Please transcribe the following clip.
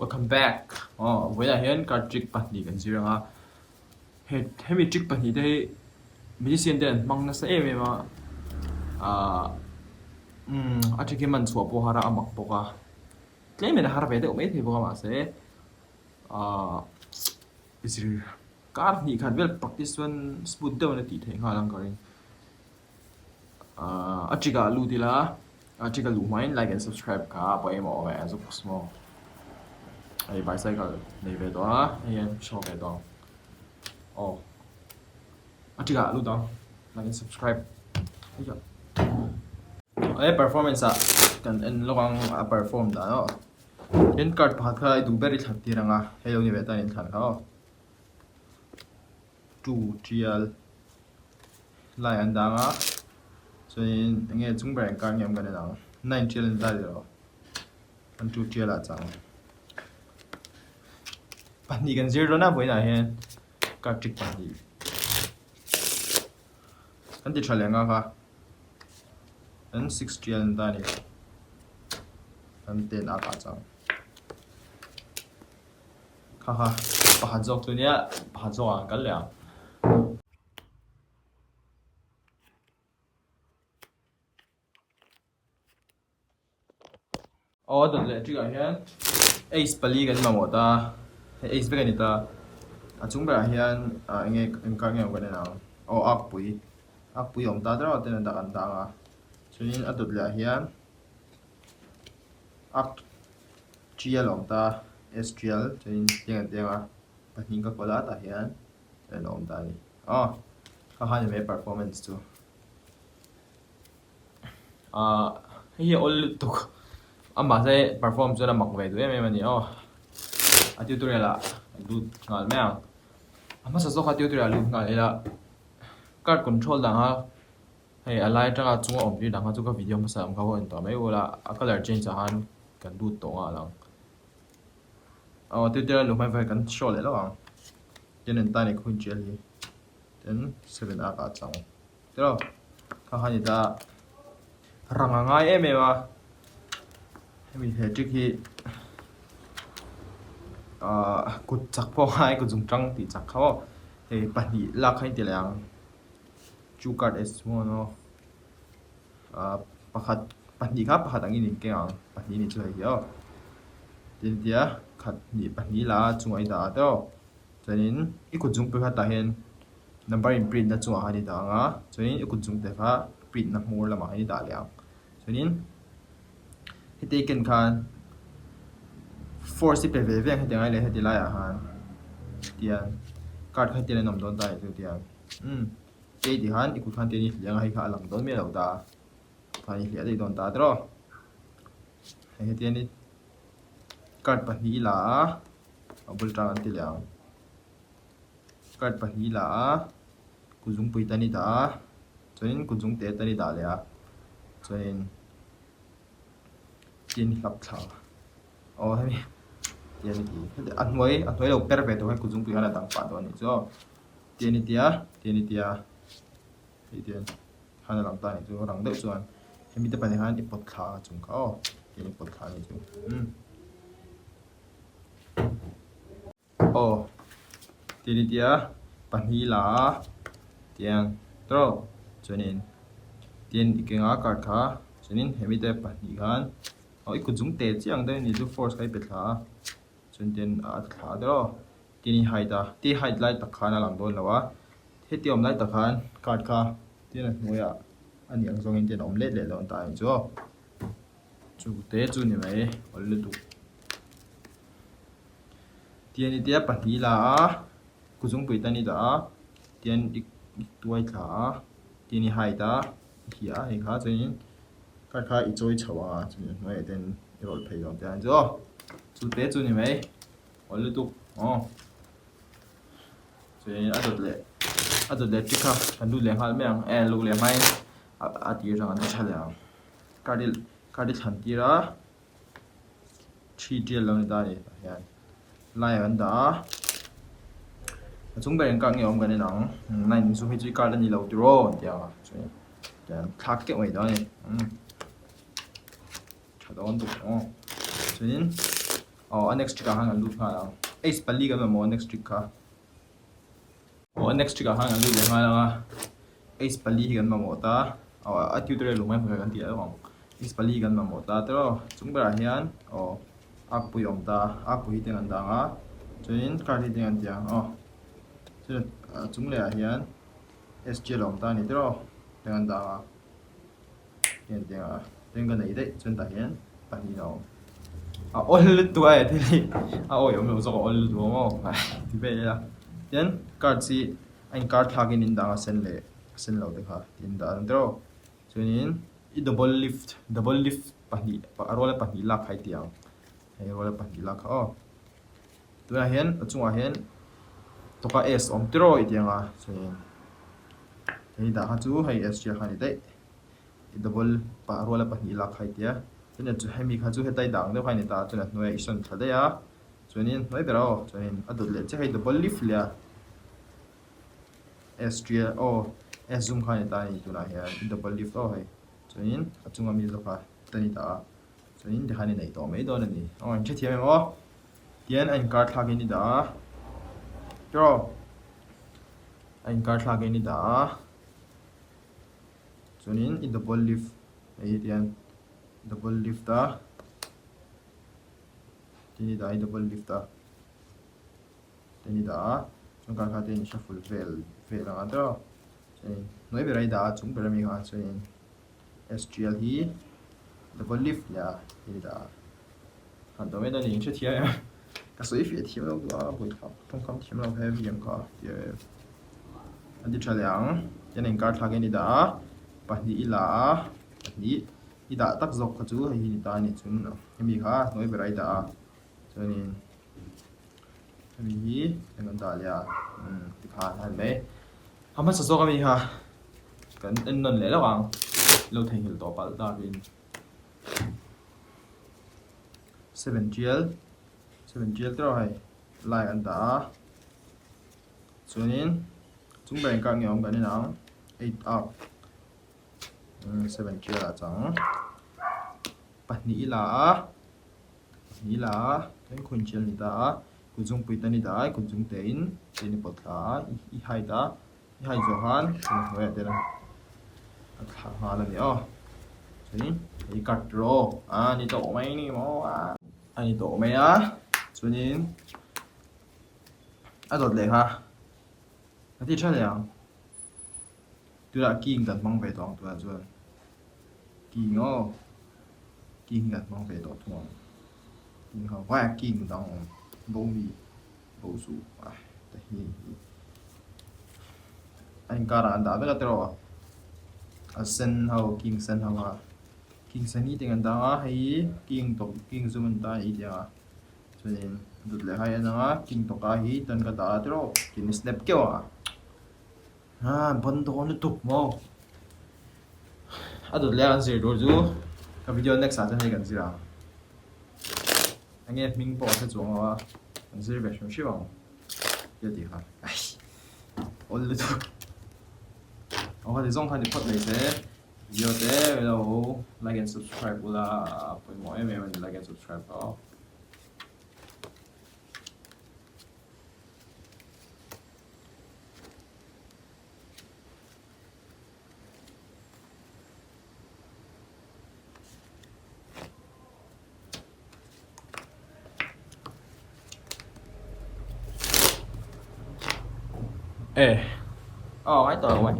Welcome back. Aw vawiinah hian card trick pahnih kan zir ang a. He hemi trick pahnih te hi magician te an hmang nasa em em a. Ahh umm a trick hi man chhuah pawh a har a, a mak bawk a. Tlem in a har ve deuh maithei bawk a mahse ahh zir kar hnih khat vel practice chuan smooth deuhin a tih theih nghal ang ka ring. Ahh a trick ah lut ila a trick a luh hmain like and subscribe kha a pawimawh awm e a zuk maw hei bicycle nei ve tawh a hei hian show ve tawh ang aw a trick ah lut ang like and subscribe he performance ah kan en lawk ang a perform dan aw tin card pakhat kha i duh ber i thlan tir ang a hei lo ni ve tan in thlan kha aw two tial lai an dang a chuanin eng nge chung ber engkar nge awm kan en ang nine tial an zai lo an two tial ah chang pahnih kan zir dawn a vawiinah hian card trick pahnih kan ti tha leh ang a kha an six tial an ta a ni an ten a kah chang. Kha kha pakhat zawk chu nia pakhat zawk ah an kal leh ang. Aw a dawt leh trick ah hian ace pali kan mamawh ta hei ace vek a ni ta a chung berah hian ah eng nge eng kar nge awm kan en ang aw ak pui ak pui a awm ta der a ten an dah an dah ang a chuanin a dawt leh ah hian ak Tial a awm ta, S tial chuanin tiang an tiang a, pahnih ka kawl a tah hian chuan a awm ta a ni. Aw kha kha ni mai performance chu. Ahh hei hi a awl lutuk a mahse perform chuan a mak ve duh em em a ni aw. A tutorial ah a lut nghal mai ang. A hmasa zawk kha tutorial ah lut nghal ila card control dang a Hei a lai atanga chunga awm tir dang kha chu ka video hmasa lam kha pawh en tawh mai ula a colour change ah khan kan lut tawh nghal ang. Aw tutorial a luh hmai vawi kan show leh lawk ang. Tin an tan i khun tial hi tin 7 a kah chang tiraw kha kha ni ta rang a ngai em em a hemi he trick hi ah kut chak pawh a ngai kut zung tang tih chak kha aw hei pahnih lak kha in ti leh ang. Chu card S chuan aw ah pakhat pahnih kha pakhat angin in keng ang pahnih ni chu hei hi aw tin tia khat hnih pahnih la a chungah i dah a tawh chuanin i kut zungpui kha tah hian number in print na chungah khan i dah ang a chuanin i kut zungte kha print na hmur lamah khan i dah leh ang chuanin heti ken khan force hi pe ve ve ang heti ngai leh heti laiah khan tian card kha hetiang an awm dawn ta a ni chu tiang. Umm kei ti khan i kut khan tian i hliah ang a hei kha a lang dawn miah lo ta khan i hliah daih dawn ta tiraw hei hetian i card pahnih i la a a bul tang an ti leh ang card pahnih i la a kut zungpui tan i dah a chuanin kut zungte tan i dah leh a chuanin Tin hlap thla aw hemi tian i ti heti a hnuai a hnuai lo per ve tur hian kut zungpui khan a dang pah dawn a nih chu aw tian i tia tian i tia hei tian khan a lang ta a nih chu rang deuh chuan hemi te pahnih khan i pawt thla a chung kha aw tian i pawt thla a nih chu umm. Aw ti ni tia pahnih la a tiang tawk chuanin tin i keng a card kha chuanin hemi te pahnih khan aw i kut zung te chiah ang deuh a ni chu force kha i pe thla a chuan tin a thla deuh aw tin i hide a ti hide lai tak khan a lang dawn lo a heti awm lai tak khan card kha tin a hnuaiah a ni ang zawngin tin a awm let leh dawn ta a ni chu aw chu te chu ni mai awl lutuk. Tian i tia pahnih la a, ku zungpui tan i dah a, tian i tuai thla a, tian i hide a, i hia a hei kha chuanin card kha i chawi chho ang a chuan a hnuaiah ten i rawlh phei dawn te ang chu aw chu te chu ni mai awl lutuk aw chuanin a dawt leh a dawt leh trick kha kan lut leh nghal mai ang e luk leh hmain a tir ang an ti tha leh ang card i card i thlan tir a. Thi tial lo ni ta a ni tah hian lai ah an dah a a chung ber engkah nge awm kan en ang line in chu hei chu i card a ni lo tiraw an ti ang a chuan tian thlak keuh mai dawn a ni umm tha dawn tuk ang aw chuanin. Aw a next trick ah khan kan lut nghal ang. Ace pali kan mamawh a next trick kha. Aw a next trick ah khan kan lut leh nghal ang a. Ace pali hi kan mamawh ta. Aw a tutorial lung mai hmu kan tih alawm ang. Ace pali kan mamawh ta tiraw. Chung berah hian aw akpui a awm ta. Akpui hi tiang an dang a. Chuanin card hi tiang an ti ang aw. Chuan a chung lehah hian SGL a awm ta a ni tiraw. Tiang an dang a. Tiang tiang a tiang ka nei daih chuan tah hian pahnih a awm. A awl lutuk a e thil hi a awi awm lo zawk a awl lutuk ang aw ti vel ila. Tian cards hi a inkar thlakin in dang a sen leh a sen lo te kha ti in dah ang tiraw. Chuanin i double lift double lift pahnih a rual a pahnih lak kha i ti ang hei a rual a pahnih lak kha aw. Tunah hian a chungah hian tawka S awm tiraw i ti ang a chuanin hei dah kha chu hei S tia kha a ni daih i double pah ruala pahnih lak kha i ti a chuanin chu hemi kha chu hetai dang deuh kha a ni ta chuan a hnuaiah i sawn thla daih a chuanin hnuai ber aw chuanin a dawt leh chiah hei double lift leh a S tia aw S zum kha a ni ta a ni tunah hian i double lift aw hei chuanin a chunga mi zawk kha ta ni ta a chuanin tikhan i neih tawh mai dawn a ni aw in hrethiam em aw. Tian a inkar thlakin i dah a, tiraw? A inkar thlakin i dah a, chuanin i double lift hei hi tian double lift a, tin i dah i double lift a, tin i dah a, chuan kar kha te in shuffle vel vel ang a tiraw? Chuanin hnuai berah i dah a, chung ber ami kha chuanin SGL hi double lift leh a tin i dah a. Han dawm en a ni, hrethiam em? Ka sawi fiah thiam lo duh a, vawikhat tawngkam thiam lo heavy ang kha ti em. An ti tha leh ang, tian inkar thlak in i dah a, pahnih i la a, pahnih i dah tak zawk kha chu hei hi ni ta a ni chun hemi kha hnuai berah i dah a, chuanin hemi hi eng an dah leh a, umm tikhan a ni mai. A hmasa zawk ami kha kan en nawn leh lawk ang, lo theihnghilh tawh palh takin. 7 tial 7 tial tawh hei lai an dah a chuanin chung ber engkah nge awm kan en ang 8 up 7 tial ah chang pahnih i la a pahnih i la a chuan khun tial ni ta a kut zungpui te ni dah a kut zung te in te ni pawt thla a i hide a I hai zawh khan thil hnuaiah te a thlah nghal a ni aw. Chuanin hei cut rawh a ni tawh mai ni maw a. A ni tawh mai a chuanin a dawt leh kha ka ti tha leh ang. Tunah king kan hmang ve tawh ang tunah chuan king aw king hi kan hmang ve tawh thung ang. King ho vai a king dang awm bo mi. Bo chu a ta hi a inkar ah an dah vek a tiraw a sen ho king sen ho a king sen hi tiang an dang a hei hi king tawp king zum an ta a ni tiang a chuanin dawt leh hai an ang a king tawka hi chuan ka dah a tiraw tin snap keuh a ah ban dawn lutuk maw a dawt leh an zir tur chu ka video next ah chuan hei kan zir ang. Enge hming pawh a hre chuang lo a, an zir ve hrim hrim ang tia tih kha ai awl lutuk. Aw khati zawng kha ni phawt mai se video te lo like and subscribe ula a pawimawh em em a ni like and subscribe kha aw. E, aw ngai tawh lo mai.